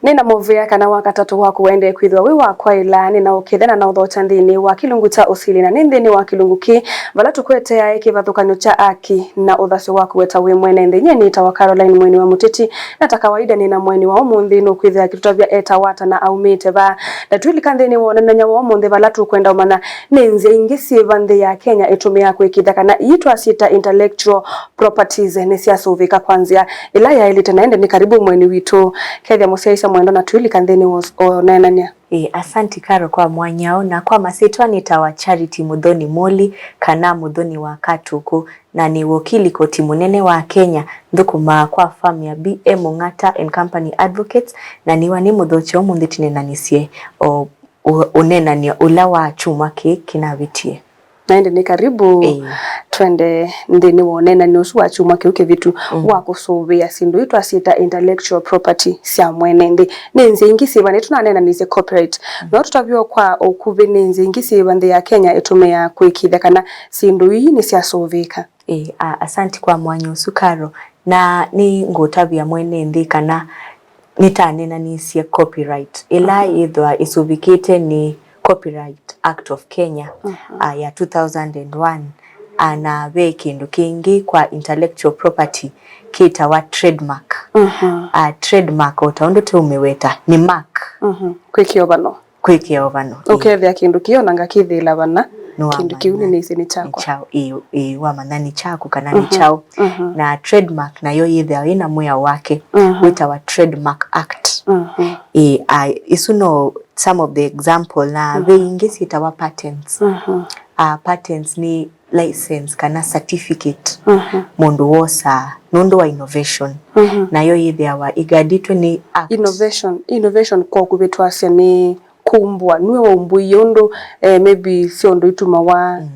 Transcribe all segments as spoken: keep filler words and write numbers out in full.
Nĩ na mũvea kana wa katatũ waku waendee kwĩthĩwa wĩ wa kwaĩla, nĩ na ũkethya na na ũthokya nthĩnĩ wa kĩlungu kya ũsili, na nĩ nthĩnĩ wa kĩlungu kĩĩ vala tũkweteae kĩvathũkany'o kya aki na ũthasyo waku weta wĩ mwene nthĩ. Nyie nĩtawa Caroline Mweni wa Mũteti, na ta kawaida nĩ na mweni wa ũmũnthĩ nũkwĩthĩa akĩtũtavya etawa ata na aumĩte va. Na twĩlika nthĩnĩ wa ũneenany'a wa ũmũnthĩ, vala tũkwenda ũmanya nĩ nzĩa ingĩ syĩva nthĩ ya Kenya ĩtũmĩaa kwĩkĩĩthya kana ii twasyĩta intellectual properties nĩsyasũvĩka kwa nzĩa ĩla yaĩlĩte. Na ĩndĩ nĩ karibu mweni witũ, kethya mũsyaĩĩsya mwendwa, na twĩlika nthĩnĩ wa ũs-, ũneenany'a. Ĩĩ, asanti Caro kwa mwanya ũũ, na kwa masyĩtwa nĩtawa Charity Muthoni Muli, kana Muthoni wa Katuku, na nĩ wokili koti mũnene wa Kenya, nthũkũmaa kwa firm ya B M Mung'ata and Company Advocates, na nĩwa nĩ mũthokya ũmũnthĩ tũneenanĩsye o ũ-, ũneenany'o ũla wa kyumwa kĩĩ kĩnavĩtie. Na ĩndĩ nĩ karibu. Ĩĩ. Twende nthĩnĩ wa ũneenany'o ũsu wa kyumwa kĩu kĩvĩtu, mm, wa kũsũvĩa syĩndũ ii twasyĩta intellectual property sya mwene nthĩ. Nĩ nzĩa ingĩ syĩva? Nĩtũnaneenanĩsye copyright. Mm. No tũtavye kwa ũkuvĩ nĩ nzĩa ingĩ syĩva nthĩ ya Kenya ĩtũmĩaa kwĩkĩĩthya kana syĩndũ ii nĩsyasũvĩka? Ĩĩ, a-, asanti kwa mwanya ũsu, Caro. Na nĩngũtavya mwene nthĩ kana nĩtaneenanĩsye copyright ĩla, mhm, yĩthĩwa ĩsũvĩkĩte nĩ Copyright Act of Kenya, mhm, a, ya two thousand and one, a, na ve kĩndũ kĩngĩ kwa intellectual property kĩtawa trademark. Mhm. A, trademark, o ta ũndũ tũũmĩweta, nĩ mark. Mhm. Kwĩkĩa ũvano. Kwĩkĩa ũvano, ĩĩ. Ũkethĩa kĩndũ kĩĩ ona ngakĩthĩĩla vana, nĩwamanya kĩndũ kĩu nĩnĩsĩ nĩ kyakwa. Nĩ kyaũ, ĩĩ, ĩĩ, wamanya nĩ kyaku kana nĩ, mhm, kyaũ. Mhm. Na trademark nayo yĩthĩawa ĩna mwĩao wake, mhm, wĩtawa Trademark Act. Mhm. Ĩĩ, a, isu no some of the example, na, mhm, ve ingĩ syĩtawa patents. Mhm. A, patents nĩ license kana certificate, mhm, mũndũ wosaa nũndũ wa innovation. Mhm. Nayo yĩthĩawa ĩgadĩtwe nĩ act. Innovation, innovation kwa ũkuvĩ twasya nĩ kũmbũa. Nue waumbũie ũndũ, eh, maybe syondo itumawa, mm,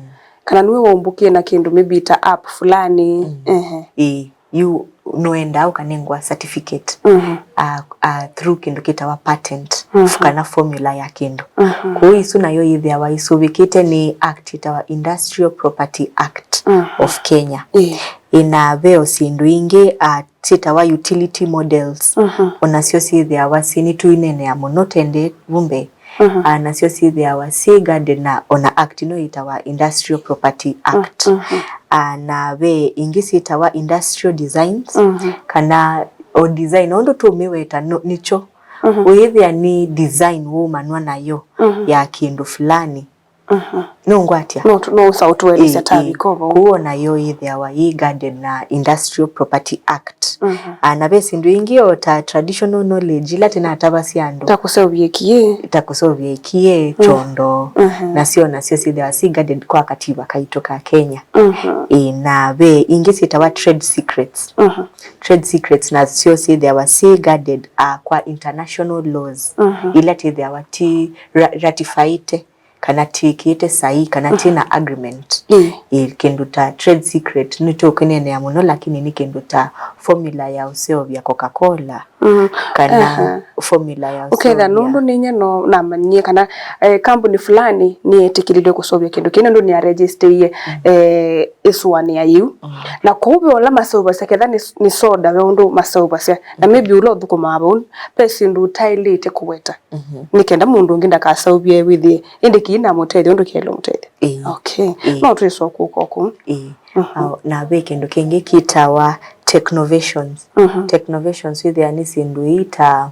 kana nue waumbũkie na kĩndũ maybe ta app fulani. Mm. Ehe. Ĩĩ, yu nũendaa ũkanengwa certificate, mhm, a, a, through kĩndũ kĩtawa patent, mhm, kana formula ya kĩndũ. Mhm. Kwoou isu nayo yĩthĩawa ĩsũvĩkĩte nĩ act ĩtawa Industrial Property Act, mhm, of Kenya. Ĩĩ. Ĩna ve o syĩndũ ingĩ, a, syĩtawa utility models. Mhm. Onasyo syĩthĩawa syĩ, nĩtũineenea mũno tene vu mbee. Mhm. Ah, nasyo syĩthĩawa syĩ guarded na ona act ĩno yĩtawa Industrial Property Act. Mhm. Ah, na ve ingĩ syĩtawa industrial designs, mhm, kana o design, o ũndũ tũũmĩweta no, nĩkyo. Mhm. Ũyĩthĩa nĩ design waumanwa nayo, mhm, ya kĩndũ fulani. Mhm. Nũngwatya? No tu-, no ũsa ũtũelesya, ĩĩ, ta, ĩĩ, viko vau. Kũu o nayo yĩthĩawa yĩ guarded na Industrial Property Act. Mhm. Ah, na ve syĩndũ ingĩ o ta traditional knowledge ila tũnatavasya andũ. Ta kũseũvya ĩkiĩ. Ta kũseũvya ĩkiĩ, mm, kyondo. Mhm. Nasyo, nasyo syĩthĩawa syĩ guarded kwa katiba kaitũ ka Kenya. Mhm. Ĩĩ, na ve ingĩ syĩtawa trade secrets. Mhm. Trade secrets nasyo syĩthĩawa syĩ guarded, ah, kwa international laws, mhm, ila twĩthĩawa tũ ra-, ratifyĩte kana twĩkĩĩte saii, kana, mhm, twĩ na agreement. Ĩĩ. Ĩĩ, kĩndũ ta trade secret nĩtũkũneenea mũno, lakini nĩ kĩndũ ta formula ya ũseũvya Coca-Cola, mm, kana, aha, formula ya, ũkethĩa, ũseũvya. Nũndũ nĩnyie no namanyie kana, eh, kambuni fulani nĩyetĩkĩlilwe kũseũvya kĩndũ kĩu nũndũ nĩyaregisteie, mm, eh, ĩsũanĩa yĩu. Mm. Na kwoou ve ũla maseũvasya, ketha nĩ, nĩ soda, ve ũndũ maseũvasya. Na, mm, maybe ũla ũthũkũmaa vau, ve syĩndũ ũtaĩlĩte kũweta. Mhm. Nĩ kenda mũndũ ũngĩ ndakaseũvye wĩthĩe ĩndĩ kĩi namũtethya ũndũ kĩaĩle ũmũtethya. Ĩĩ. Okay. Ĩĩ. No twĩsokũka kũu. Ĩĩ. Mhm. Ah, na ve kĩndũ kĩngĩ kĩtawa technovations. Mhm. Technovations wĩthĩa nĩ syĩndũ ii ta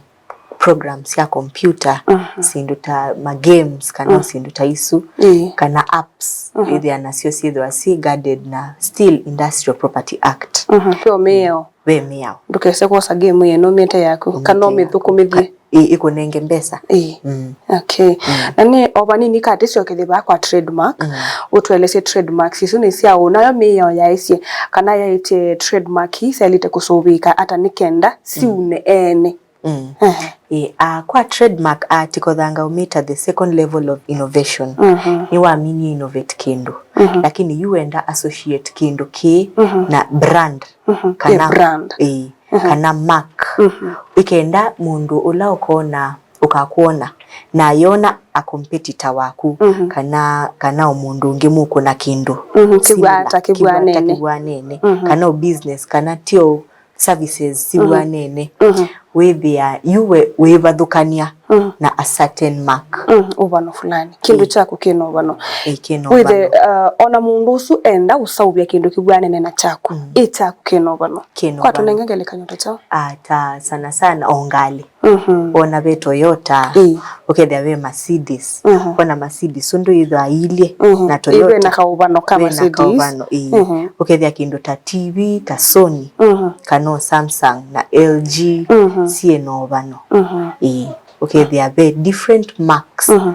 programs sya computer, mhm, syĩndũ ta ma games kana, mhm, syĩndũ ta isu, ĩĩ, kana apps, mhm, wĩthĩa nasyo syĩthĩwa syĩ guarded na still Industrial Property Act. Mhm. Ve mĩao. Ve mĩao. Ndũkese kwosa game ĩyo nũmĩte yaku, kana ũmĩthũkũmĩthye. Ka-, ĩ-, ĩkũnenge mbesa. Ĩĩ. Mm. Okay. Mm. Na nĩ o vanini katĩ syokethye vaa kwa trademark, mm, ũtũelesye trademarks isu nĩ syaũ, nayo mĩao yaĩsye kana yaĩtye trademark ii syaĩlĩte kũsũvĩĩka ata nĩ kenda, mm, siune ene. Mm. Ehe. Ĩĩ, ah, kwa trademark, ah, tikothanga ũmĩta the second level of innovation. Mhm. Nĩwaminie innovate kĩndũ. Mhm. Lakini yu wenda associate kĩndũ kĩĩ, mhm, na brand. Mhm. Kana, yeah, brand. Ĩĩ, mhm, kana mark. Mhm. Ĩkenda mũndũ ũla ũkona, ũkakwona, na ayona a competitor waku, mhm, kana, kana o mũndũ ũngĩ mũkũna kĩndũ. Mhm. Kĩw'aa ta similar, kĩw'aa kĩw'aa ta nene. Kĩw'aa nene. Mhm. Kana o business, kana tio services, mhm, siw'aa nene. Mhm. wĩthĩa yu we wĩvathũkany'a Mm. na a certain mark. Mm, ũvano fulani. Kĩndũ Ĩĩ. kyaku kĩna ũvano. Ĩĩ, kĩna Wĩthe, ũvano. Uh, ona mũndũ ũsu enda ũsaũvya kĩndũ kĩvw'anene na kyaku. Mm. Ĩ kyaku kĩna ũvano. Kĩna Kwa ũvano. tũnenge ngelekany'o ta kyaũ? Ah, ta sana sana o ngalĩ. Mhm. Ona ve Toyota, Ĩĩ. ũkethĩa ve Mercedes. Mhm. Ona Mercedes ũndũ ĩthwa ilye Mhm. na Ĩĩ, Toyota. ve na kaũvano ka Ve na Mercedes. kaũvano, ĩĩ. Mhm. Ũkethĩa kĩndũ ta T V, ta Sony, Mhm. kana o Samsung na L G, Mhm. syĩ na ũvano. Mhm. Ĩĩ. Ũkethĩa ve different marks. Mhm.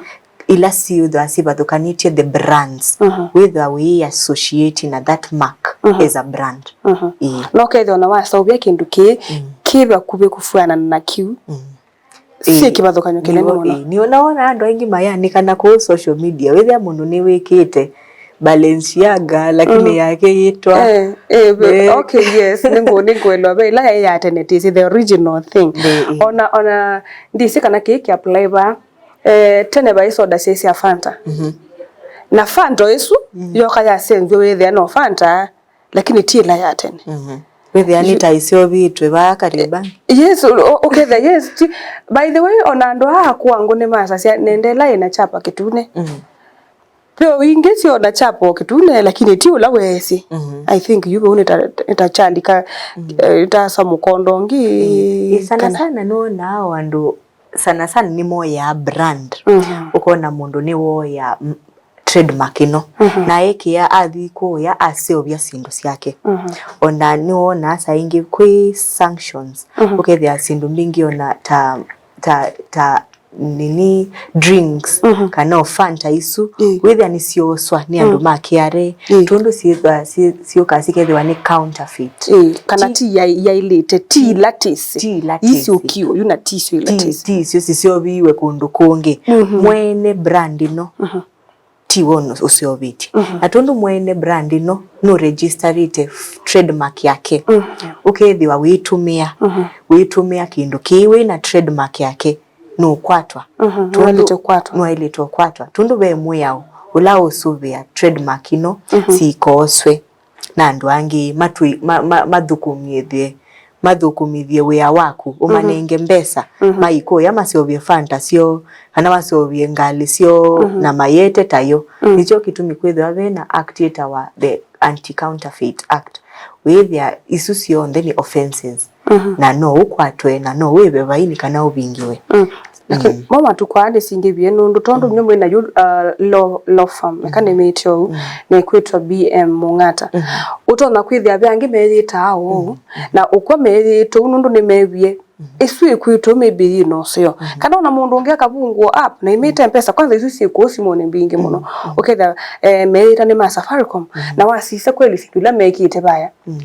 Ila syĩthwa sivathũkanĩtye the brands. Mhm. Wĩthwa wĩ associate na that mark Mhm. as a brand. Mhm. Ĩĩ. No ũkethĩa ona wasaũvya kĩndũ kĩĩ Mm. kĩ vakuvĩ kũfwĩana na kĩu. Mm. Syĩ Ĩĩ, kĩvathũkany'o kĩnene nĩw'o, mũno. Ĩĩ, nĩw'o naona andũ aingĩ mayanĩkana kũu social media. Wĩthĩa mũndũ nĩwĩkĩte Balenciaga, lakini Mm. yake yĩtwa Eh, eh, ve- Eh. okay, yes, nĩngũ- nĩngũelewa. Ve ĩla yaĩ ya tene, tis the original thing. Ĩĩ, ĩĩ. Ona, ona, ndisi kana kĩĩ kĩ apply va. Eh, tene vaĩ soda syaĩ sya Fanta. Mhm. Na Fanta ĩsu, Mm. yoka yasenzw'e wĩthĩa no Fanta, lakini ti ĩla ya tene. Mhm. Wĩthĩa nĩ Yu- ta iseũvĩtwe vaa Kariobangi. Yes, ũ- ũ- ũkethĩa, yes, ti- by the way, ona andũ aa kũangũ nĩmasasya nenda ĩla ĩna chapa kĩtune. Mm. Ve ingĩ syona chapa o kĩtune, lakini ti ũla weesĩ. Mhm. I think yu vau nĩ ta- nĩ ta chalika, Mm. eh, ta sa mũkondo ũngĩ, Ĩĩ, sana kana sana nĩwonaa o andũ sana sana nĩmoyaa brand. Mhm. Ũkona mũndũ nĩwoya m- trademark ĩno. Mhm. Na ekĩa athi kũya aseũvya syĩndũ syake. Mhm. Ona nĩwonaa saa ingĩ kwĩ sanctions, Mhm. ũkethĩa syĩndũ mbingĩ ona ta, ta, ta nini drinks, Mhm. kana o Fanta isu, Ĩĩ. wĩthĩa nĩsyooswa nĩ andũ Mm. ma K R A, Ĩĩ. tondũ syĩthwa syĩ- syũkaa sikethĩwa nĩ counterfeit. Ĩĩ, kana Ti- ti yai- yailĩte, ti ila tĩsĩ. Ti ila Isi tĩsĩ. ũkio, yu na ti icio ila Ti- tĩsĩ. ti icio siseũviwe kũndũ kũngĩ. Mhm. Mwene brand ĩno Mhm. ti we ũno- ũseũvĩtye. Mhm. Na tondũ mwene brand ĩno nũregisterĩte f- trademark yake, Mhm. ũkethĩwa wĩtũmĩa, Mhm. wĩtũmĩa kĩndũ kĩĩ wĩ na trademark yake, nũkwatwa. Mhm. Tondũ Nwaĩlĩte ũkwatwa. nwaĩlĩte ũkwatwa. Tondũ ve mwĩao ũla ũsũvĩa trademark ĩno Mhm. sikooswe na andũ angĩ matwĩ- ma- ma- mathũkũmĩthye mathũkũmĩthye wĩa waku, ũmanenge mbesa, Mhm. maikũya maseũvye Fanta syoo, kana maseũvye ngalĩ syoo, Mhm. na mayete tayo. Mhm. Nĩkyo kĩtumi kwĩthĩwa ve na act yĩtawa the Anti-Counterfeit Act. Wĩthĩa isu syonthe nĩ offenses. Mhm. Na no ũkwatwe, na no wĩve vaini kana ũvingĩwe. Mm. Lakini Mm. mo matukũ aa nĩsingĩvie nũndũ tondũ Mm. nyie mwĩna yu, uh, law, law firm, eka Mm. nĩmĩĩte ũu, Mm. na ĩkwĩtwa B M Mung'ata. Mm. Ũtonya kwĩthĩa ve angĩ meyĩtaa ũu, Mm. na ũkw'a meyĩĩte ũu nũndũ nĩmevie Mm. ĩsu ĩkwĩtwa maybe yĩ na ũseo. Mm. Kana ona mũndũ ũngĩ akavungũa app na imĩte mpesa, kwanza isu syĩ kũu simũnĩ mbingĩ mũno. Mm. Mm. Ũkethĩa, eh, meyĩta nĩ ma Safaricom, Mm. na wasisya kweli syĩndũ ila mekĩte vaya. Mm.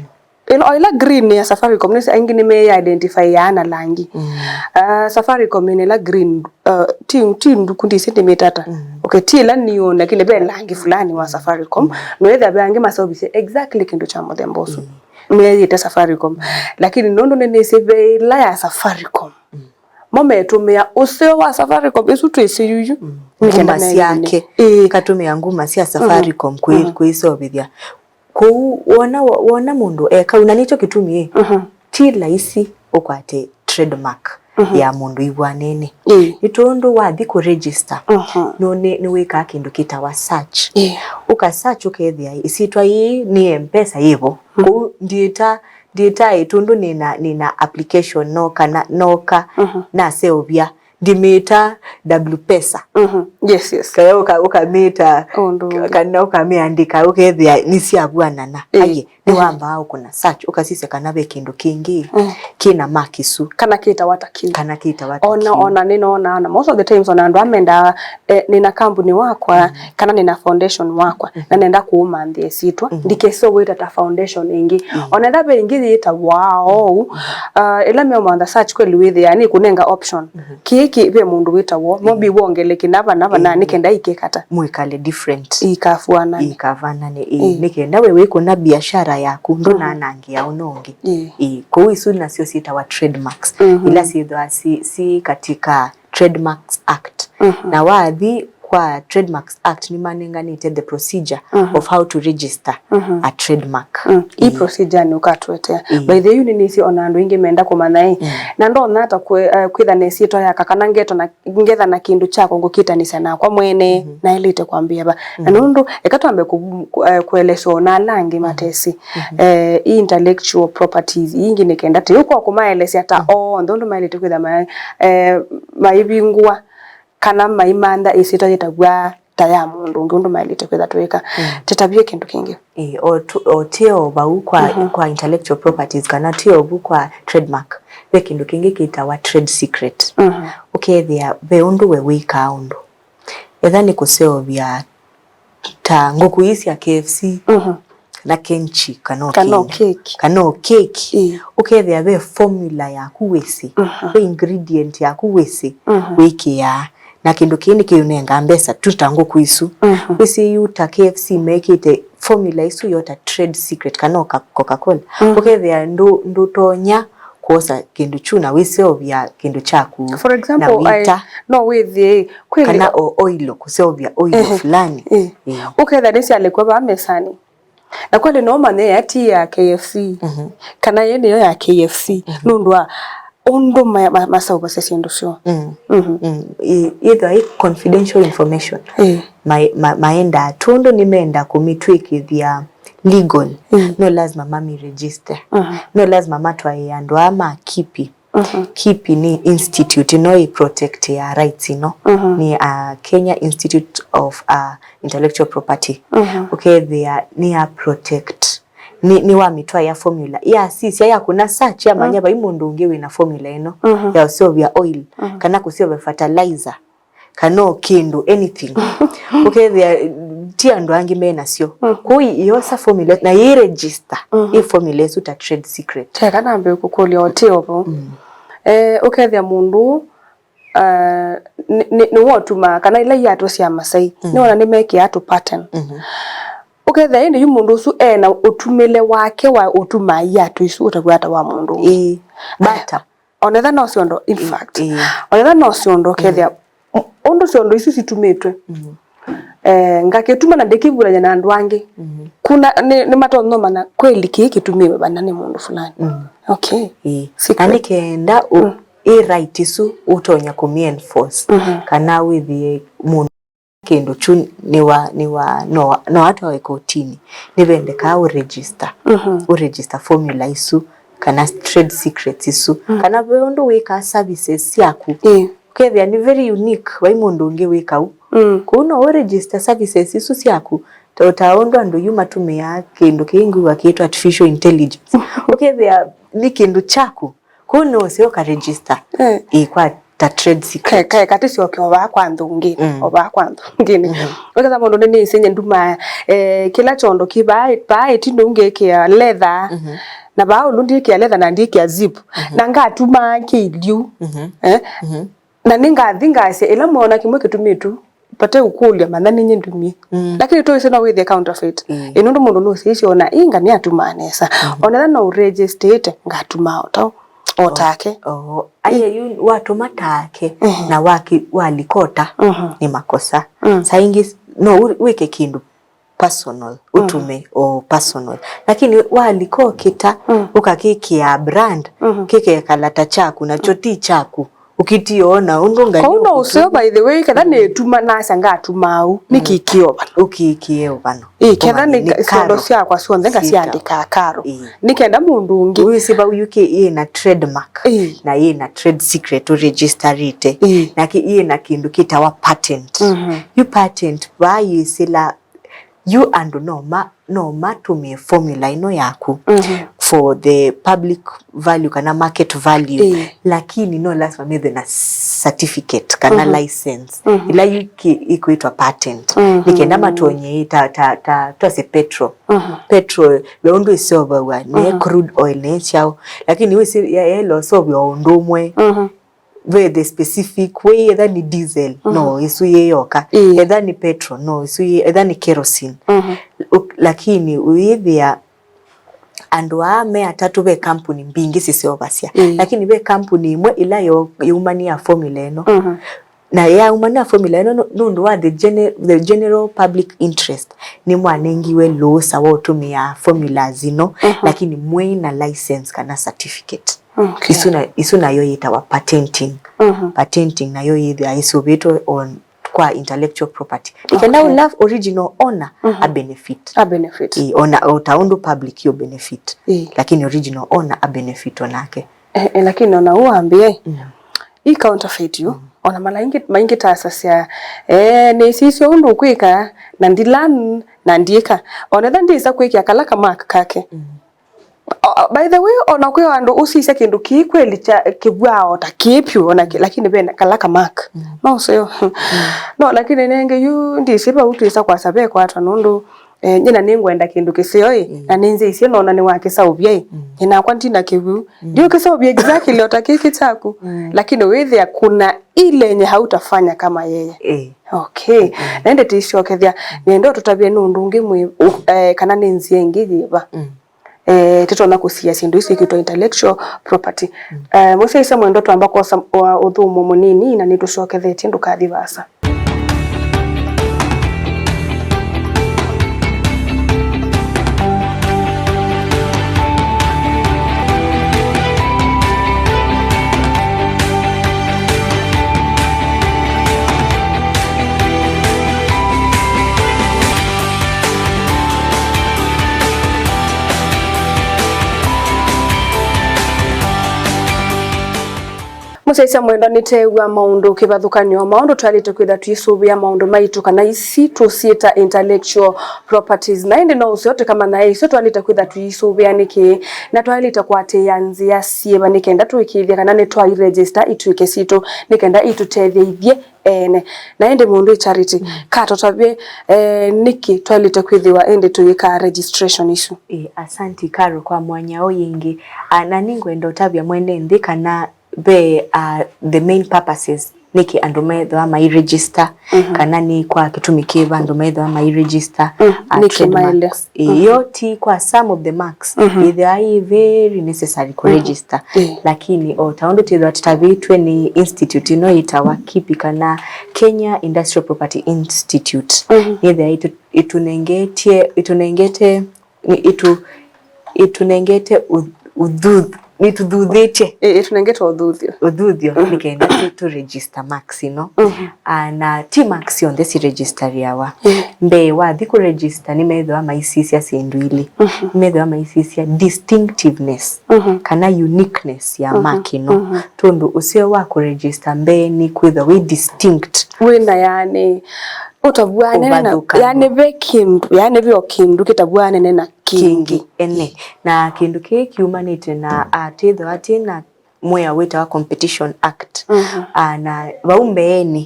Ĩla, o ĩla green ya Safaricom, nĩsĩ aingĩ nĩmeidentifyaa na langi. Mm. Ah, Safaricom ĩna ĩla green, uh, ti, ti nduku, ndisi ndĩmĩtata. Mm. Okay, ti ĩla neon, lakini ve langi fulani wa Safaricom. Mm. Noĩthĩa ve angĩ maseũvisye exactly kĩndũ kya mũthemba ũsu. Mm. Meyĩte Safaricom. Mm. Lakini nũndũ nĩnĩsĩ ve ĩla ya Safaricom. Mm. Mo metũmĩa ũseo wa Safaricom, ĩsu twĩsĩ yuyu. Mm. Nĩ kenda Nguma menyane. syake. Ĩĩ. Katũmĩa nguma sya Safaricom kwĩ-, Mm. kwĩseũvĩthya. Kwoou wona, wona mũndũ eka ũu, na nĩkyo kĩtumi ĩ, Mhm. ti laisi ũkwate trademark Mhm. ya mũndũ ivwanene. Ĩĩ. Nĩ tondũ wathi kũregister, Mhm. nũ- nĩ- nĩwĩkaa kĩndũ kĩtawa search. Ĩĩ. Ũka search ũkethĩa ĩsyĩtwa yĩĩ nĩ Mpesa yĩvo. Mhm. Kwoou ndiĩta, ndiĩta ĩ tondũ nĩna, nĩna application noka, noka Mhm. naseũvya ndimĩta W Pesa. Mhm. Yes, yes. Kana ũka- ũkamĩta, Ũndũ ũngĩ. Kana ũkamĩandĩka, ũkethĩa nĩsyavw'anana. Ĩĩ. Aye, nĩwambaa ũkũna search, ũkasisya kana ve kĩndũ kĩngĩ Mm. kĩna mark ĩsu. Kana kĩtawa ta kĩu. Kana kĩtawa ta Ona, kĩu. Ona nĩnonaa, na most of the times, ona andũ amendaa, eh, nĩna kambuni wakwa, Mm. kana nĩna foundation wakwa, Mm. na nenda kũũmanthĩa ĩsyĩtwa, Mm. ndikese wĩta ta foundation ĩngĩ. Mm. Ona ĩla ve ĩngĩ yĩtawa ũu, Mm. ah, ĩla meũmantha search kweli wĩthĩa nĩ kũnenga option. Mhm. Kĩĩ kĩ ve mũndũ wĩtaw'o, no Ĩĩ. Bi wongele kĩna vana vana Ĩĩ. Nĩ kenda ikekata. Mwĩkale different. Ikafuanane. Ikavanane, ĩĩ. Ĩĩ. Nĩ kenda we wĩkũna biashara yaku, Mhm. ndũnanangĩa ũno ũngĩ. Ĩĩ. Ĩĩ. Kwoou isu nasyo syĩtawa trademarks. Mhm. Ila syĩthwa si, si katika Trademarks Act. Mhm. Na wathi kwa Trademarks Act nĩmanenganĩte the procedure of how to register a trademark. Mm. Ii procedure nĩ ũkatũetea. By the way, nĩnĩsĩ ona andũ aingĩ menda kũmanya ĩ. Na ndonya ata kwĩ- eh, kwĩtha na ĩsyĩtwa yaka kana ngetwa na ngetha na kĩndũ kyakwa ngũkĩtanĩsya nakwa mwene, naĩlĩte kwambĩa va? Na nũndũ, eka twambe kũ- kũ- eh, kũelesya ona ala angĩ matesĩ. Eh, ii intellectual properties ii ingĩ nĩ kenda tĩ ũko kũmaelesya ta onthe ũndũ maĩlĩte kwĩtha ma- eh, maivingũa kana maimantha ĩsyĩtwa yĩtavw'a ta ya mũndũ ũngĩ ũndũ maĩlĩte kwĩtha twĩka. Tĩtavye kĩndũ kĩngĩ. Ĩĩ, o tu- o tio vau kwa, kwa intellectual properties kana tio vu kwa trademark, ve kĩndũ kĩngĩ kĩtawa trade secret. Ũkethĩa ve ũndũ we wĩkaa ũndũ, etha nĩ kũseũvya ta ngũkũ ii sya K F C, kana kenchi, kana o Kana o keki, keki. Kana o keki. Ĩĩ. Ũkethĩa ve formula yaku wĩsĩ, ve ingredient yaku wĩsĩ, wĩkĩaa, na kĩndũ kĩĩ nĩkĩũnenga mbesa tu ta ngũkũ isu. Wĩsĩ yu ta K F C mekĩte formula isu yo ta trade secret, kana o ka- Coca-Cola. Ũkethĩa ndũ- ndũtonya kwosa kĩndũ kyu na wĩseũvya kĩndũ kyaku. For example, na wĩta, no wĩthĩe kwĩ kana o oil, kũseũvya oil fulani. Ĩĩ. Ĩĩ. Ũkethĩa nĩsyalekwa vaa mesanĩ. Na kweli no ũmanye ya ti ya K F C, kana yĩ nĩyo ya K F C, nũndũ wa ũndũ ma- ma- maseũvasya syĩndũ syoo. Mm. Mm. Ĩ- ĩthwa ĩ confidential information. Ĩĩ. Ma- ma- maendaa tondũ nĩmenda kũmĩtw'ĩkĩthya legal. No lazima mami register. No lazima matwaĩe andũ aa ma KIPI. KIPI nĩ institute ĩno ĩ protect ya rights ĩno. Nĩ a Kenya Institute of uh, Intellectual Property. Ũkethĩa nĩ ya protect, nĩ, nĩ wa mĩtwaĩa formula, yasisya, yakũna search, yamanya vai mũndũ ũngĩ wĩna formula ĩno ya ũseũvya oil, kana kũseũvya fertilizer, kana o kĩndũ, anything. Ũkethĩa ti andũ angĩ me nasyo. Kwoou ĩyosa formula na yĩ register ĩ formula ĩsu ta trade secret. Keka nambe kũkũlya ũtĩ o vau. Eh, ũkethĩa mũndũ uh, nĩ- nĩ- nĩwotuma kana ila iatũ sya Masai nĩwona nĩmekĩaa tũ pattern. Ũkethĩa ĩndĩ yu mũndũ ũsu ena ũtumĩle wake wa ũtumaa iatũ isu ũtavwata wa mũndũ ũngĩ. Ĩĩ. Bata. Onetha no syondo, in fact, ĩĩ, onetha no syondo ũkethĩa m- ũndũ syondo isu situmĩtwe, eh, ngakĩtuma na ndĩkĩvulany'a na andũ angĩ. Kuna nĩ, nĩ matonya ũmanya kweli kĩĩ kĩtumĩwe vana nĩ mũndũ fulani. Okay. Ĩĩ. Na secret. Nĩ kenda ũ- ĩ right ĩsu ũtonya kũmi enforce, kana wĩthĩe mũndũ kĩndũ kyu nĩ wa, nĩ wa, no, no atwawe kotinĩ, nĩvendekaa ũ register, ũ register formula isu, kana trade secrets isu, kana ve ũndũ wĩkaa services syaku. Ĩĩ. Ũkethĩa nĩ very unique, vai mũndũ ũngĩ wĩ kau. Kũu no ũ register services isu syaku, ta, ta ũndũ andũ yu matũmĩaa kĩndũ kĩngĩ kĩngwĩwa kĩĩtwa artificial intelligence. Ũkethĩa nĩ kĩndũ kyaku, kũu no ũseo ka register. Ĩĩ, kwa ta trade secret. Kae, kae, katĩ syoke o vaa kwa nthũngĩnĩ, o vaa kwa nthũngĩnĩ. Wĩkatha mũndũ nĩ nĩsĩ nye nduma, eh, kĩla kyondo kĩ vaa, vaa ĩtindĩ ũngĩkĩa leather, na vaa ũlũ ndĩkĩa leather na ndĩkĩa zip, na ngatumaa kĩilyu. Eh? Na nĩngathi ngasya, ĩla mweona kĩmwe kĩtumĩtwe, vate ũkũlya, manya nĩnyie ndumie. Lakini tũĩsĩ no wĩthĩe counterfeit. Ĩĩ, nũndũ mũndũ nũsĩĩsye ona inga nĩatumaa nesa. Ona ĩla no ũregistĩte, ngatumaa o tau, o take. Oo. Aye yu watũma take, na waki- walikota, nĩ makosa. Saa ingĩ no wĩ- wĩke kĩndũ personal, ũtume o personal. Lakini walika ũkĩta, ũkakĩkĩa brand, kĩkekala ta kyaku, nakyo ti kyaku. Ũkĩtiona ũndũ Ngai. Kau no ũseo, by the way, ketha nĩtuma nasya ngatuma au, nĩkĩkĩo vano. Ũkĩkĩe vano. Ĩĩ, ketha nĩ syondo syakwa syonthe ngasiandĩka Carol. Ĩĩ. Nĩ kenda mũndũ ũngĩ. Wĩsĩ vau yu kĩ yĩ na trademark, na yĩ na trade secret ũregisterĩte. Ĩĩ. Na kĩ- yĩ na kĩndũ kĩtawa patent. Yu patent vaa yĩsĩla Yu andũ no ma- no matũmĩe formula ĩno yaku for the public value kana market value, lakini no lazima methwe na certificate kana license ĩla yu ki- ĩkwĩtwa patent, nĩ kenda matonye ta, ta, ta twase petrol. Petrol ve ũndũ ĩseũvaw'a nĩ crude oil nĩ kyaũ, lakini wĩsĩ ya- yaĩle ũseũvw'a o ũndũ ũmwe. Ve the specific way, etha nĩ diesel, no ĩsu yĩ yoka. Etha nĩ petrol, no ĩsu yĩ, etha nĩ kerosene. Lakini ũyĩthĩa andũ aa me atatũ ve kampuni mbingĩ siseũvasya. Lakini ve kampuni ĩmwe ĩla yo- yaumanĩa formula ĩno. Na yaumana formula ĩno nũ-, nũndũ wa the gene-, the general public interest, nĩmwanengiwe lũũsa wa ũtũmĩa formulas ino, mhm, lakini mwĩ na license kana certificate. Okay. Isu na, isu nayo yĩtawa patenting. Mhm. Patenting nayo yĩthĩawa ĩsũvĩtwe on kwa intellectual property. Nĩkenda, okay, ũla original owner, mhm, a benefit. A benefit. Ĩ, ona o ta ũndũ public yo benefit. Ĩ. Lakini original owner a benefit onake. Eh, eh, lakini ona ũu wambĩe, mm, i counterfeit yu, mm, ona mala ingĩ, maingĩ tasasya, eh, nĩsisya ũndũ ũkwĩka, na ndi learn, na ndiĩka. Onetha ndĩsa kwĩkĩa kala ka mark kake. Mm. O, by the way, ona kwĩ andũ ũsisya kĩndũ kĩĩ kweli kya, kĩvwaa o ta kĩĩ pyũ, ona kĩ-, lakini vena kala ka mark. Mm. No ũseo. Mm. No, lakini nenge yu ndĩsĩ vau twĩsa kwasa ve kwatwa nũndũ, eh, nyina nĩngwenda kĩndũ kĩseo ĩ, mm, na nĩnzĩisye nona nĩwakĩsaũvya ĩ. Mm. Nyinakwa ndina kĩw'ũ. Mm. Ndiũkĩsaũvya exactly o ta kĩkĩ kyaku. Mm. Lakini wĩthĩa kuna ile yenye hautafanya kama yeye. Eh. Okay. Mm. Na ĩndĩ tĩisyokethya, mm, nĩenda ũtũtavye nĩ ũndũ ũngĩ mwĩ, ũ-, eh, kana nĩ nzĩa ĩngĩ yĩva. Mm. Eh, tũtonya kũsiĩa syĩndũ isu syĩkĩtwa intellectual property. Mm. Eh, mũsyaĩĩsya mwendwa twamba kwosa, wa, ũthũmũo mũnini na nĩtũsyokethetye, ndũkathi vaasa. Mũsyaĩĩsya mwendwa, nĩteew'a maũndũ kĩvathũkany'o ma ũndũ twaĩlĩte kwĩtha tũisũvĩa maũndũ maitũ, kana isi tũsyĩta intellectual properties. Na ĩndĩ no ũseo tũkamanya ĩ isu twaĩlĩte kwĩtha tũisũvĩa nĩkĩ, na twaĩlĩte kũatĩĩa nzĩa syĩva nĩ kenda tũĩkĩĩthya kana nĩtwairegister itw'ĩke sitũ, nĩ kenda itũtetheithye ene. Na ĩndĩ mũndũ ĩ Charity, mm, katũtavye, eh, nĩkĩ twaĩlĩte kwĩthĩwa ĩndĩ tũyĩkaa registration isu? Ĩ, asanti Carol kwa mwanya ũyũ ĩngĩ. Ah, na nĩngwenda ũtavya mwene nthĩ kana ve, ah, the main purposes nĩkĩ andũ methĩwa mai register, mhm, kana nĩ kwa kĩtumi kĩva andũ methĩwa mai register, mm, ah, nĩkĩ maĩle trademarks. Ĩĩ, mhm, yo ti kwa some of the marks, mhm, ĩthĩwa ĩ very necessary kũ, mhm, register. Ĩĩ. Lakini o ta ũndũ twĩthĩwa tũtavĩtw'e nĩ institute ĩno yĩtawa KIPI kana Kenya Industrial Property Institute, mhm, nĩthĩwa ĩtũ-, ĩtũnengetye, ĩtũnengete, nĩ ĩtũ-, ĩtũnengete ũ-, ũthuth-, nĩtũthuthĩtye. Ĩ, ĩtũnengete ũthuthyo. Ũthuthyo, mhm, nĩ kenda tũ, tũ register marks ino. Mhm. Ah, na ti marks syonthe si registerĩawa. Mhm. Mbee wathi kũ register nĩmethĩwa maisisya syĩndũ ilĩ. Mhm. Nĩmethĩwa maisisya distinctiveness, mhm, kana uniqueness ya, mhm, mark ĩno. Mhm. Tondũ ũseo wa kũ register mbee nĩ kwĩthwa wĩ distinct. Wĩna yani ũtavw'anene na, ũvathũkany'o, yani ve kĩndũ, yani ve o kĩndũ kĩtavw'anene na kĩngĩ. Kĩngĩ, ene. Na kĩndũ kĩĩ kiumanĩte na, ah, twĩthĩwa twĩ na mwĩao wĩtawa Competition Act. Mhm. Ah, na vau mbeenĩ,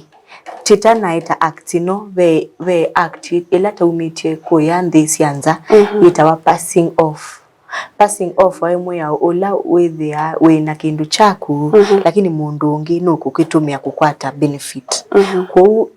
tũtanaeta act ĩno, ve, ve act ĩla taumĩtye kũya nthĩ sya nza, mhm, yĩtawa passing off. Passing off waĩ mwĩao ũla wĩthĩaa wĩ na kĩndũ kyaku, mhm, lakini mũndũ ũngĩ nũkũkĩtũmĩa kũkwata benefit. Mhm. Kwoou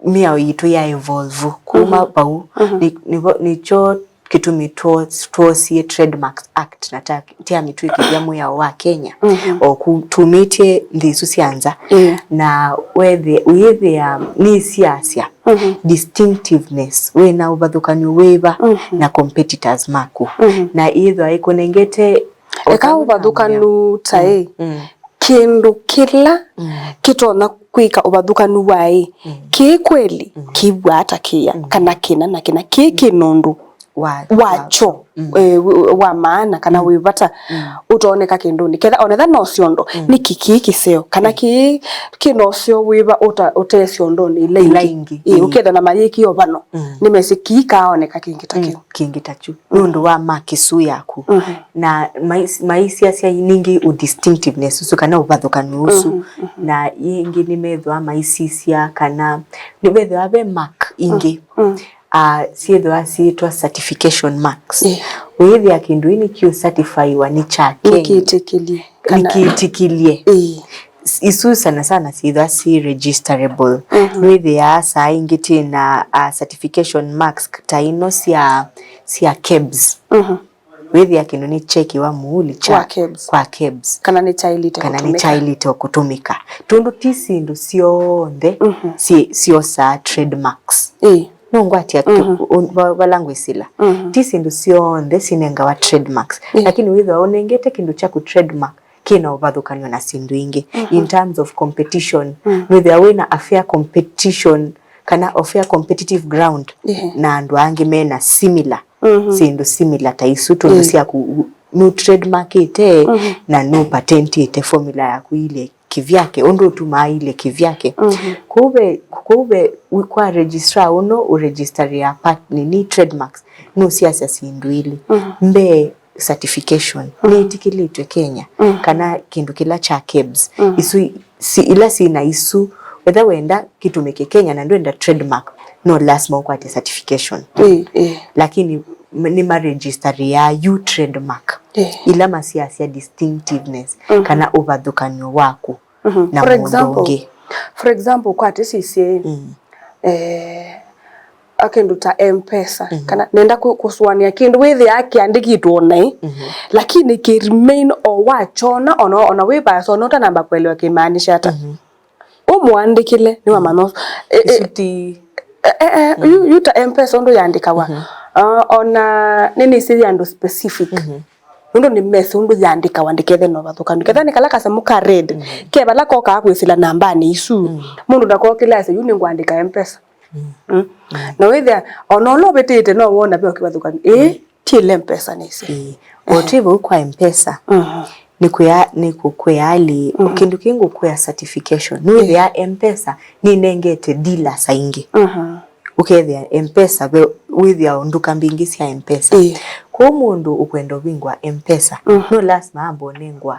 mĩao yitũ ya evolve kuma, mhm, vau, mhm, nĩ, nĩvo, nĩkyo kĩtumi two-, twoosie Trademarks Act na ta, tũamĩtw'ĩkĩthya mwĩao wa Kenya, mhm, o ku-, tumĩtye nthĩ isu sya nza. Yeah. Na wethe-, ũyĩthĩa nĩsiasya, mhm, distinctiveness, wĩna ũvathũkany'o wĩva, mhm, na competitors maku. Mhm. Na ĩthwa ĩkũnengete, eka ũvathũkany'o ta ĩ, mm, mm, kĩndũ kĩla, mm, kĩtonya kwĩka ũvathũkanu wa ĩ, mm, kĩĩ kweli, mm, kĩw'aa ta kĩya, mm, kana kĩna na kĩna, kĩĩ kĩ nũndũ wa, wakyo, mm, eh, w-, wa maana kana, mm, wĩ vata, mm, ũtooneka kĩndũnĩ. Ketha, onetha no syondo, mm, nĩkĩ kĩĩ kĩseo, kana, mm, kĩĩ kĩna ũseo wĩva ũta-, ũte syondonĩ ila ingĩ. Ila ingĩ, ĩĩ, ĩĩ, ũkethwa na mayĩkĩo vano, mm, nĩmesĩ kĩĩ kaaoneka kĩngĩ ta, mm, kĩu. Kĩngĩ ta kyu. Mm. Nũndũ wa mark ĩsu yaku. Mhm. Na mais-, maisiasya ningĩ ũ distinctiveness ũsu kana ũvathũkanu ũsu. Mhm, mhm. Na yĩngĩ nĩmethĩwa maisisya kana nĩvethĩwa ve mark ingĩ, mm, mm, ah, syĩthĩwa syĩtwa certification marks. Yeah. Wĩĩthĩa kĩndũ ĩĩ nĩkĩũ certifywa nĩ kya Kenya. Nĩkĩtĩkĩlye kana nĩkĩtĩkĩlye. Ĩĩ. S-, isu sana sana syĩthĩwa syĩ registerable. Mhm. Nwĩthĩaa saa ingĩ twĩ na, ah, certification marks ta ino sya, sya kebs. Mhm. Wĩthĩa kĩndũ nĩ kyekiwa muuli kya kwa KEBS. Kwa KEBS. Kana nĩ kyaĩlĩte kana nĩ kũtũmĩka. Kyaĩlĩte o kũtũmĩka. Tondũ ti syĩndũ syonthe mhm. Syĩ, syosaa trademarks. Ĩĩ. Nũngwatya mhm. Vala ngwĩsĩla. Mhm. Ti syĩndũ syonthe sinengawa trademarks. Ĩĩ. Lakini wĩthĩwa ũnengete kĩndũ kyaku trademark, kĩna ũvathũkanyo na syĩndũ ingĩ. Mhm. In terms of competition, mm. Wĩthĩa wĩna a fair competition, kana a fair competitive ground, yeah. Na andũ angĩ mena similar, mhm. Syĩndũ similar ta isu, tondũ yeah. Syaku nũ trademarkĩte, mhm. Na nũ patentĩte formula yaku ilye kĩvyake, ũndũ ũtumaa ilye kĩvyake. Mhm. Kũu ve, kũu ve, kwa registrar ũno ũregistaria part nini trademarks, nũsiasya syĩndũ ilĩ. Mhm. Mbee, certification, mm. Nĩĩtĩkĩlĩtw'e Kenya, mm. Kana kĩndũ kĩla kya KEBS, mm. Isu si, ila syĩna isu, whether wenda kĩtũmĩke Kenya na ndwenda trademark, no lasima ũkwate certification. Ĩĩ, ĩĩ. Lakini m-, nĩ maregistaria yu trademark, ĩĩ. Ila masiasya distinctiveness, mhm. Kana ũvathũkanyo waku. Mhm. Na for mũndũ example, ũngĩ. For example, kwatĩ sisye, mm. Eh, a kĩndũ ta M-Pesa, mhm. Kana nenda kũ-, kũsũanĩa kĩndũ wĩthĩaa kĩandĩkĩtwe o naĩ, mhm. Lakini kĩ remain o wakyona, ona, ona wĩ vaasa, ona ũtanamba kũelewa kĩmaanisha ata. Mhm. Ũmũandĩkĩle, nĩwamanya ũsu. Eh, eh, ĩsu ti eh, eh, eh, mm. Yu, yu ta M-Pesa ũndũ yandĩkawa. Mhm. Ah, ona nĩnĩsĩ yĩ andũ specific. Mhm. Nũndũ nĩmesĩ ũndũ yandĩkawa ndĩkethe na ũvathũkanu. Kethwa nĩ kala kasamũ ka red, mm. Ke vala kokaa kwĩsĩla nambanĩ isu. Mm. Mũndũ ndakokĩle asya, "Yu nĩngwandĩka M-Pesa." Mm. Mm. Mm. Na wĩthĩa, ona ũla ũvĩtĩte no wona ve ũkĩvathũkanu. Ĩĩ, mm. Ti ĩla M-Pesa nĩsĩ. Ĩĩ. O twĩ vau kwa M-Pesa, mhm. Nĩ kwĩa, nĩ kũkwĩa alĩ, mhm. Kĩndũ kĩngĩ ngũkwĩa certification. Nĩwĩthĩa M-Pesa nĩnengete dealers aingĩ. Mhm. Ũkethĩa M-Pesa, ve, wĩthĩawa nduka mbingĩ sya M-Pesa. Ĩĩ. Kwoou mũndũ ũkwenda ũvingũa M-Pesa, mm. No lasima ambe ũnengwa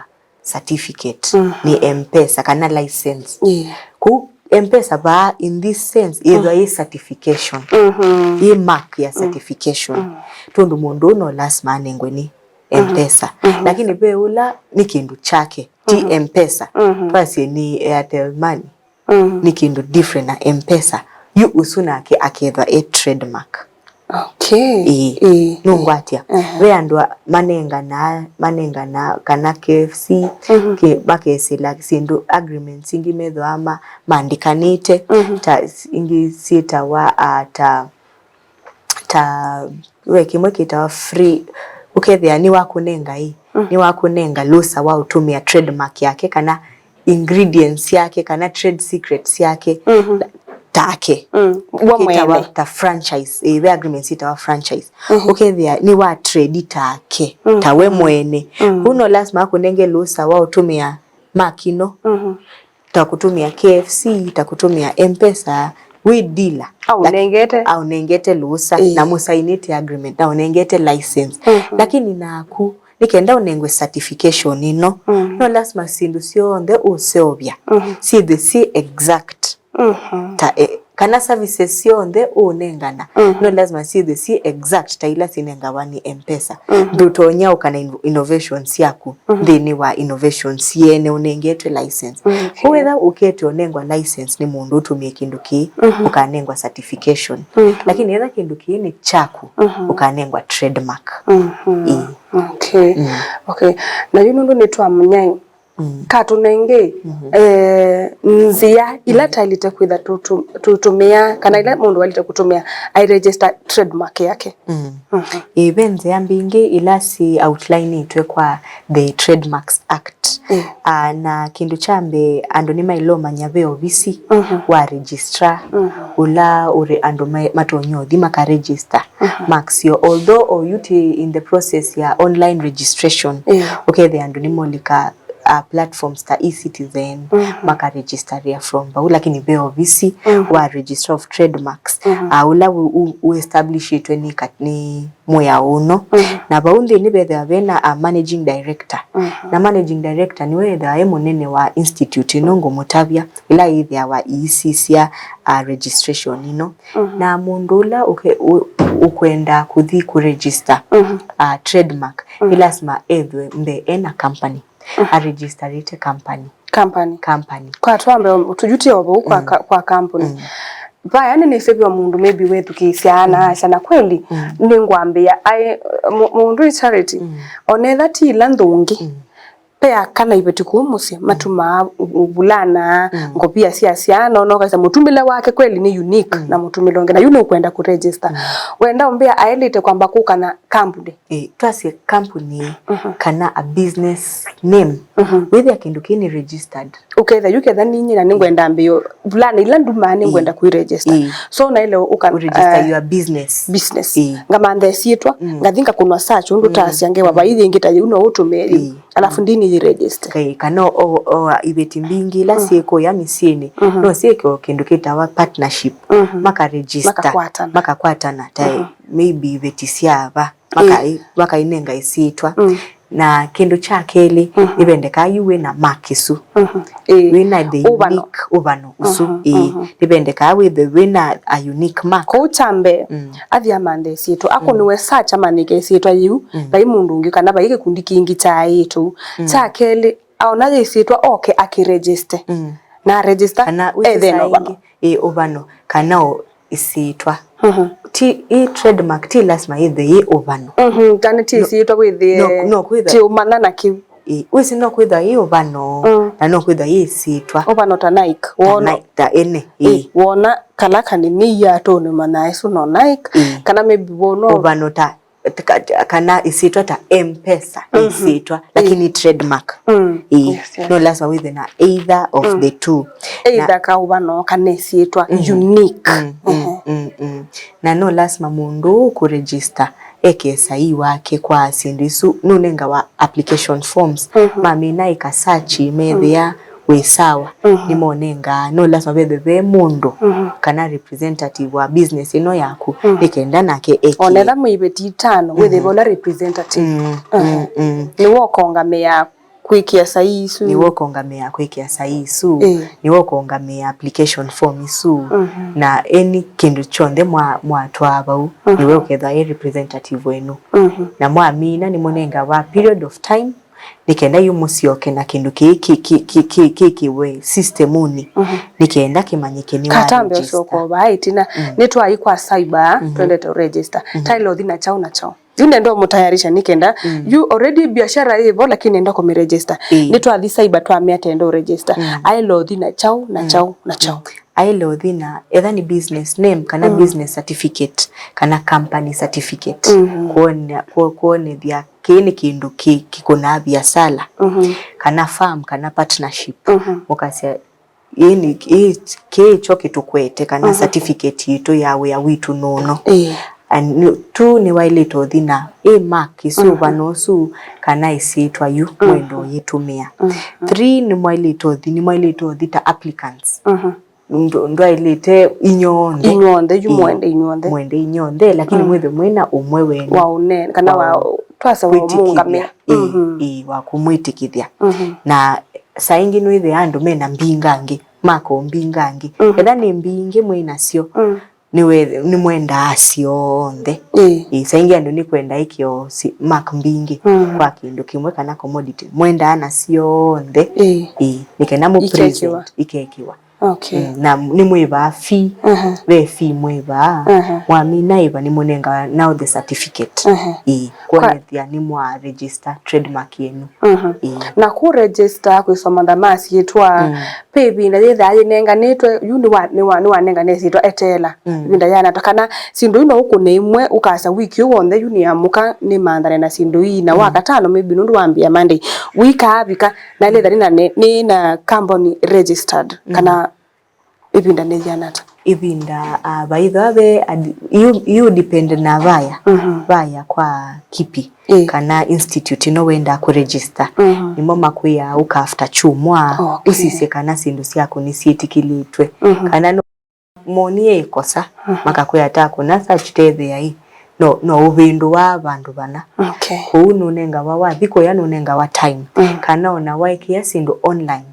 certificate, mm. Nĩ M-Pesa kana license. Ĩĩ. Kwoou M-Pesa vaa, in this sense, yĩthwa, mm. Yĩ certification. Mhm. Yĩ mark ya, mm. Certification. Mm. Tondũ mũndũ ũũ no lasima anengwe nĩ, mhm. M-Pesa. Mhm. Lakini ve ũla nĩ kĩndũ kyake, ti, mm-hmm. M-Pesa. Mhm. Twasye nĩ Airtel Money. Mm. Nĩ kĩndũ different na M-Pesa. Yu ũsu nake akethwa e trademark. Okay. Ĩĩ. Ĩĩ. Nũngwatya. Aha. Ve andũ a-, manengana, manengana kana K F C, mhm. Kĩ-, makesĩla syĩndũ agreements ingĩ methĩwa ma-, maandĩkanĩte, mhm. Ta s-, ingĩ syĩtawa, ah, ta ta, we, kĩmwe kĩtawa free, ũkethĩa nĩwakũnenga ĩ, mm. Nĩwakũnenga lũsa wa ũtũmĩa trademark yake kana ingredients yake kana trade secrets yake, mhm. Take. Mm. We mwene. Kĩtawa ta franchise, ĩ, ve agreements ĩtawa franchise. Mhm. Ũkethĩa nĩwa trade take, mm. Ta we mwene. Mm. Kũu no lasima akũnenge lũsa wa ũtũmĩa mark ĩno. Mhm. Ta kũtũmĩa K F C, ta kũtũmĩa M-Pesa, wĩ dealer. Aũnengete. Aũnengete lũsa, ĩĩ. Na mũsainĩte agreement, na ũnengete license. Mhm. Lakini naku, nĩ kenda ũnengwe certification ĩno, mm. No lasima syĩndũ syonthe ũseũvya, mhm. Syĩthwe syĩ exact. Mhm. Ta, eh, kana services syonthe ũnengana, mhm. No lasima syĩthwe syĩ exact ta ila sinengawa nĩ M-Pesa. Mhm. Ndũtonya ũka na inno-, innovations syaku, mhm. Nthĩnĩ wa innovations syene ũnengetwe license. Mhm. Kwoou wetha ũkete ũnengwa license nĩ mũndũ ũtũmĩe kĩndũ kĩĩ, mhm. Ũkanengwa certification. Mhm. Lakini etha kĩndũ kĩĩ nĩ kyaku, mhm. Ũkanengwa trademark. Mhm. Ĩĩ. Okay. Mm. Okay. Na yu nũndũ nĩtwamũnyai, mm. Katũnenge, mm. Eh, nzĩa ila, mm. Twaĩlĩte kwĩtha tũtũ-, tũtũmĩa, kana ila, mm. Mũndũ waĩlĩte kũtũmĩa, ai register trademark yake. Mm. Mhm. Ĩĩ, ve nzĩa mbingĩ ila syĩ outlinĩtwe kwa the Trademarks Act. Mm. Ah, na kĩndũ kya mbee, andũ nĩmaĩle ũmanya ve ovisi, mhm. Wa registrar, mhm. Ũla ũrĩ andũ ma-, matonya ũthi makaregister, mhm. Marks yo. Although oyu twĩ in the process ya online registration, mm. Ũkethĩa andũ nĩmolika, uh, platforms ta eCitizen, mhm. Makaregisteria from vau, lakini ve ovisi, mhm. Wa Registrar of Trademarks, mhm. Uh, ũla ũ-, ũ-, ũestablishĩtwe nĩ ka-, nĩ mwĩao ũno. Mhm. Na vau nthĩnĩ vethĩawa vena a managing director. Mhm. Na managing director nĩwe ethĩawa e mũnene wa institute ĩno ngũmũtavya, ĩla yĩthĩawa iisisya, uh, registration ĩno. Mhm. Na mũndũ ũla ũke-, ũ-, ũkwenda kũthi kũregister, mhm. Uh, trademark, mhm. Nĩ lasima ethwe mbee ena company. Mhm. Aregisterĩte company. Company. Company. Kwa twambe, tũjutie o vau kwa, mm. Ka-, kwa company. Mm. Vaya nĩnĩsĩ ve o mũndũ maybe wĩthukĩĩsya na asya, na kweli nĩngwambĩa, aĩ, mũ-, mũndũ ĩ Charity, onetha ti ila nthũngĩ, ve aka na iveti kũu mũsyĩ matumaa u-, uvulana, ngovia sya syana, ona ũkasya mũtumĩle wake kweli nĩ unique na mũtumĩle ũngĩ, na yu nũkwenda kũregister. Wenda ũmbĩa aĩlĩte kwamba kũka na kambunĩ? Ĩ, twasye kambunĩ kana a business name, wĩthĩa kĩndũ kĩĩ nĩ registered. Ũketha yu ketha ninyie na nĩngwenda mbĩo vulana ila ndumaa nĩngwenda kũiregister. So naĩle ũka, ũregister your business. Business. Ngamantha ĩsyĩtwa, ngathi ngakũnwa search ũndũ tasya ngewa vai yĩngĩ ta yĩu no ũtũmĩe yĩu. Alafu ndini yĩregister. Kai, kana o, o, o iveti mbingĩ ila syĩkũya mĩsyĩnĩ, no syĩke o kĩndũ kĩtawa partnership. Makaregister. Makakwatana. Makakwatana, ta maybe iveti sya ava. Makai-, makainenga ĩsyĩtwa. Na kĩndũ kya kelĩ, nĩvendekaa yu wĩ na mark ĩsu. Wĩ na the unique ũvano ũsu. Ĩĩ. Nĩvendekaa wĩthwe wĩ na a unique mark. Kũu kya mbee, athi amanthe ĩsyĩtwa. Akũnĩwe search amanyĩke ĩsyĩtwa yĩu, vai mũndũ ũngĩ kana vai kĩkundi kĩngĩ kya aĩtu. Kya kelĩ, aona yĩsyĩtwa oke akĩregister. Na aregister kana wĩsĩ ethe na saa ũvano. Ĩngĩ, ĩ ũvano, kana o ĩsyĩtwa. Ti, ĩ trademark, ti lasima yĩthwe yĩ ũvano. Kana ti ĩsyĩtwa wĩthĩe, no, no kwĩthwa ti ũmanya na kĩu. Ĩ, wĩsĩ no kwĩthwa yĩ ũvano, na no kwĩthwa yĩ ĩsyĩtwa. Ũvano ta Nike, ta wona Nike, ta ene, ĩ, ĩ. Wona kala kanini iatũnĩ manyae su no Nike, ĩ. Kana maybe wona ũvano ta ka-, kana ĩsyĩtwa ta M-Pesa, ĩsyĩtwa, lakini trademark. Ĩĩ. Yes, yes. No lasima wĩthwe na either of the two. Either kaũvano kana ĩsyĩtwa unique. Mm, mm, mm. Na no lasima mũndũ ũũ kũregister eke saii wake kwa syĩndũ isu. Nũnengawa application forms. Mamina ĩka search methĩa wĩ sawa, nĩmonengaa, no lasima vethwe ve mũndũ kana representative wa business ĩno yaku, nĩ kenda nake ekie. Onetha mwĩ iveti itano, wĩthĩwe ũla representative. Mm, mm, mm. Nĩwe ũkongamĩa kwĩkĩa saii isu. Nĩwe ũkongamĩa kwĩkĩa saii isu. Ĩĩ. Nĩwe ũkongamĩa application form isu. Na any kĩndũ kyonthe mwa-, mwatwaa vau, nĩwe ũkethwa e representative wenu. Na mwamina, nĩmũnengawa period of time, nĩ kenda yu mũsyoke na kĩndũ kĩĩ kĩ-, kĩ-, kĩ-, kĩ-, kĩkĩwe systemũnĩ, nĩ kenda kĩmanyĩke nĩ wa register. Katambe ũsyoka vaa ĩtina, nĩ twaĩ kwa cyber, twendete register. Taĩle ũthi na kyaũ na kyaũ. Yu nenda ũmũtayarisha nĩ kenda, yu already biashara yĩ vo, lakini nenda kũmĩregister. Ĩĩ. Nĩ twathi cyber twamĩa tenda ũregister. Aĩle ũthi na kyaũ na kyaũ na kyaũ. Aĩle ũthi na, etha nĩ business name, kana business certificate, kana company certificate. Kuone-, kuo-, kuonethya kĩĩ nĩ kĩndũ kĩ-, kĩkũnaa biasala, kana firm, kana partnership. Mũkasya, ĩĩ nĩ, ĩĩ, kĩĩ kyo kĩtũkwete, kana certificate yitũ ya wĩa witũ nũno. Ĩĩ. And nĩ, two, nĩwaĩlĩte ũthi na ĩ mark ĩsu, ũvano ũsu, kana ĩsyĩtwa yu, wendo ũyĩtũmĩa. Three, nĩmwaĩlĩte ũthi, nĩmwaĩlĩte ũthi ta applicants. Ndũ-, ndwaĩlĩte inyonthe. Inyonthe, yu mwende inyonthe. Mwende inyonthe, lakini mwĩthwe mwĩna ũmwe wenyu wa ũne-, kana wa, wa twasa wa kwĩtĩkĩthya. Mũngamĩa. Ĩĩ, ĩĩ, wa kũmwĩtĩkĩthya. Na saa ingĩ nĩwĩthĩa andũ mena mbingangĩ, mako mbingangĩ. Etha nĩ mbingĩ mwĩ nasyo, nĩwe-, nĩmwendaa syonthe. Ĩĩ. Ĩĩ, saa ingĩ andũ nĩkwenda ĩkĩo si-, mark mbingĩ kwa kĩndũ kĩmwe kana commodity. Mwendaa na syonthe. Ĩĩ. Ĩĩ, nĩ kenda mũ present, ikekĩwa. Ikekĩwa. Okay. Mm, na nĩmwĩvaa fee, ve fee mwĩvaa, mwamina ĩva nĩmũnengawa now the certificate. Ĩĩ, kwonethya nĩmwa register trademark yenu. Ĩĩ. Na kũ register kwĩsoma tha masyĩtwa, ve ĩvinda yĩthaa yĩnenganĩtwe, yu nĩwa-, nĩwa-, nĩwanengane ĩsyĩtwa eteela ĩvinda yanata, kana syĩndũ yu no ũkũne ĩmwe ũkasya wiki ũũ w'onthe yu nĩamũka nĩmanthane na syĩndũ ii, na wakatano maybe nũndũ wambĩa Monday, wika avika, na ĩlĩtha nĩ na, nĩ, nĩ na company registered, kana ĩvinda nĩ yĩana ata? Ĩvinda, ah, vaithwa ve ad-, yu, yu depend na vaya, vaya kwa kipi, kana institute ĩno wenda kũregister. Nĩmo makwĩaa ũka after kyumwa, ũsisye kana syĩndũ syaku nĩsyĩtĩkĩlĩtwe. Kana no monie ĩkosa, makakwĩa ta kũna search tethĩa ĩ, no, no ũvĩndũa vandũ vana. Okay. Kwoou nũnengawa, wathi kũya nũnengawa time. Kana ona waĩkĩa syĩndũ online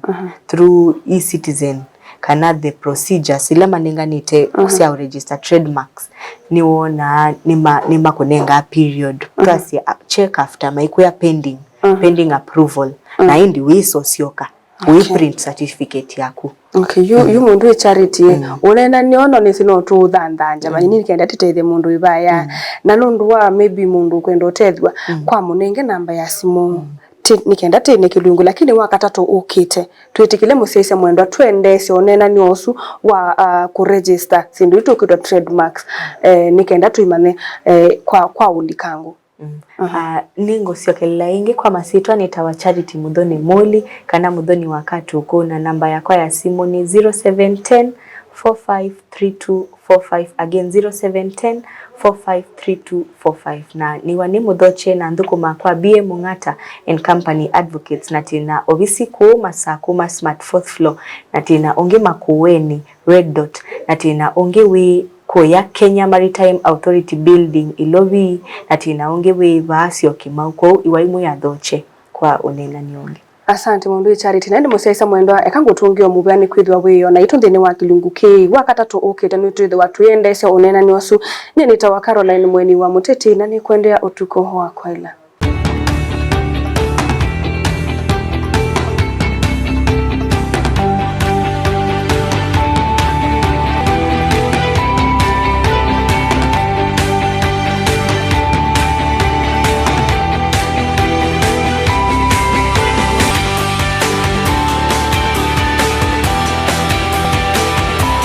through e-Citizen, kana the procedures ila manenganĩte sya register trademarks, nĩwonaa nĩma-, nĩmakũnengaa period. Twasye, uh, check after maikwĩa pending, pending approval. Na ĩndĩ wĩsosyoka, wĩ print certificate yaku. Okay, yu, yu mũndũ wĩ Charity, eh, ũneenany'a no nĩsĩ no tũũthanthangya, mm, vanini nĩkenda tũtethye mũndũ wĩ vaya. Mm. Na nũndũ wa maybe mũndũ ũkwenda ũtethw'a, mm, kwa mũnenge namba ya simũ. Mm. Ti, nĩkenda tĩne kĩlungu, lakini wa katatũ ũkĩte, twĩtĩkĩle mũsyaĩĩsya mwendwa tũendeesye ũneenany'a ũsu wa, ah, kũregister syĩndũ isu tũkwĩtwa trademarks, eh, nĩkenda tũimanye, eh, kwa, kwa ũlikangu. Mm. Aha. Ah, nĩngũsyokelela ĩngĩ kwa masyĩtwa nĩtawa Charity Muthoni Muli kana Muthoni wa Katuku, na namba yakwa ya simũ nĩ zero seven ten, four five three two four five. Again, zero seven ten, four five three two four five. Na nĩwa nĩ mũthokye na nthũkũma kwa B A Mung'ata and Company Advocates, na twĩna ovisi kũu Masaku ma Smart fourth floor, na twĩna ũngĩ Makueni Red Dot, na twĩna ũngĩ wĩ kũya Kenya Maritime Authority Building Ilovi, na twĩna ũngĩ wĩ vaa Syokimau. Kwoou ĩwai mwĩ athokye kwa ũneenany'a ũngĩ. Asante mũndũ wĩ Charity. Na ĩndĩ mũsyaĩĩsya mwendwa, eka ngũtũngĩe o mũvea nĩkwĩthĩwa wĩona itũ nthĩnĩ wa kĩlungu kĩĩ. Wa katatũ ũkĩte nĩtwĩthĩwa tũiendeesya ũneenany'a ũsu. Nyie nĩtawa Caroline Mweni wa Mũteti, na nĩkwendea ũtukũ wa kwaĩla.